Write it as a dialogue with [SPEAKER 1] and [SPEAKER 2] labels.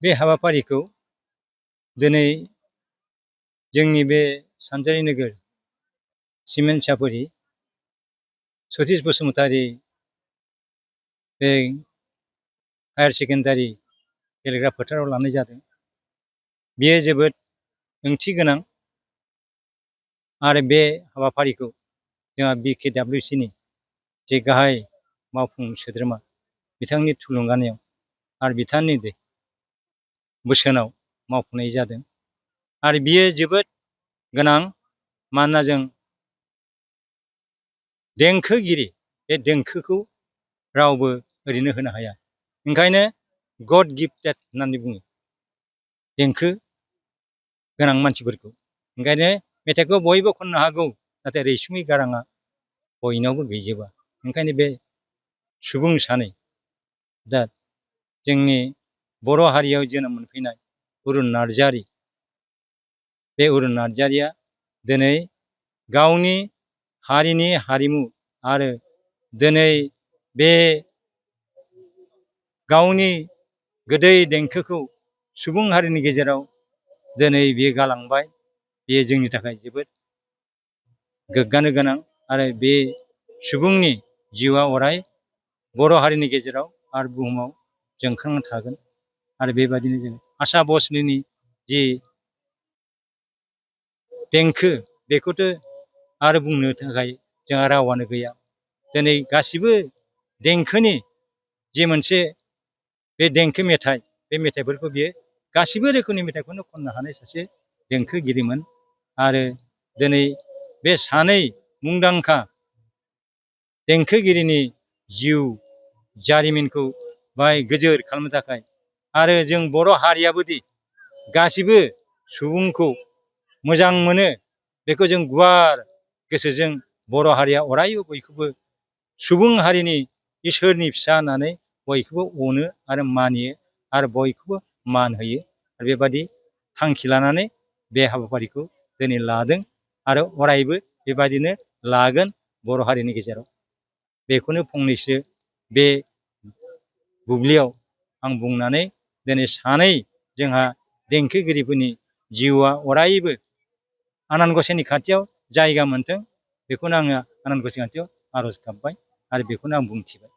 [SPEAKER 1] बे हाबाफारिखौ दिनै जोंनि बे सानजारि नोगोर सिमेन्ट सापरि सतीश बसुमतारी बे हायार सेकेन्डारि गेलेग्रा फोथाराव लानाय जादों। बेयो जोबोद ओंथि गोनां आरो बे हाबाफारिखौ जोंहा BKWC नि जे गाहाय मावफुं सोद्रोमा बिथांनि थुलुंगानायाव आरो बिथांनि बोसोनाव मावफुंनाय जादों। आरो बियो जोबोद गोनां, मानोना जों देंखोगिरि, बे देंखोखौ रावबो ओरैनो होनो हाया। ओंखायनो गड गिफ्टेड होननानै बुङो देंखो गोनां मानसिफोरखौ। ओंखायनो मेथाइखौ बयबो खननो हागौ, नाथाय रैसुमै गाराङा बयनावबो गैजोबा। ओंखायनो बे सुबुं सानै, दा जोंनि बर' हारियाव जोनोम मोनफैनाय अरुन नार्जारि, बे अरुन नार्जारिया दिनै गावनि हारिनि हारिमु आरो दिनै बे गावनि गोदै देंखोखौ सुबुं हारिनि गेजेराव दिनै बियो गालांबाय। बेयो जोंनि थाखाय जोबोद गोग्गानो गोनां आरो बे सुबुंनि जिउआ अराय बर' हारिनि गेजेराव आरो बुहुमाव जोंखांना थागोन। आरो बेबायदिनो जों आशा भस्लेनि जि देंखो, बेखौथ' आरो बुंनो थाखाय जोंहा रावानो गैया। दिनै गासिबो देंखोनि जे मोनसे बे देंखो मेथाइ, बे मेथाइफोरखौ बियो गासिबो रोखोमनि मेथाइखौनो खननो हानाय सासे देंखोगिरिमोन। आरो दिनै बे सानै मुंदांखा देंखोगिरिनि जिउ जारिमिनखौ बाय गोजोर खालामनो थाखाय आरो जों बर' हारियाबोदि गासिबो सुबुंखौ मोजां मोनो, बेखौ जों गुवार गोसोजों बर' हारिया अरायबो बयखौबो सुबुं हारिनि इसोरनि फिसा होननानै बयखौबो अनो आरो मानियो आरो बयखौबो मान होयो। आरो बेबादि थांखि लानानै बे हाबाफारिखौ दिनै लादों आरो अरायबो बेबादिनो लागोन बर' हारिनि गेजेराव। बेखौनो फंनैसो बे बुब्लियाव आं बुंनानै दिनै सानै जोंहा देंखोगिरिफोरनि जिउआ अरायबो आनान गसाइनि खाथियाव जायगा मोनथों, बेखौनो आङो आनान गसाइनि खाथियाव आर'ज गाबबाय आरो बेखौनो आं बुंथिबाय।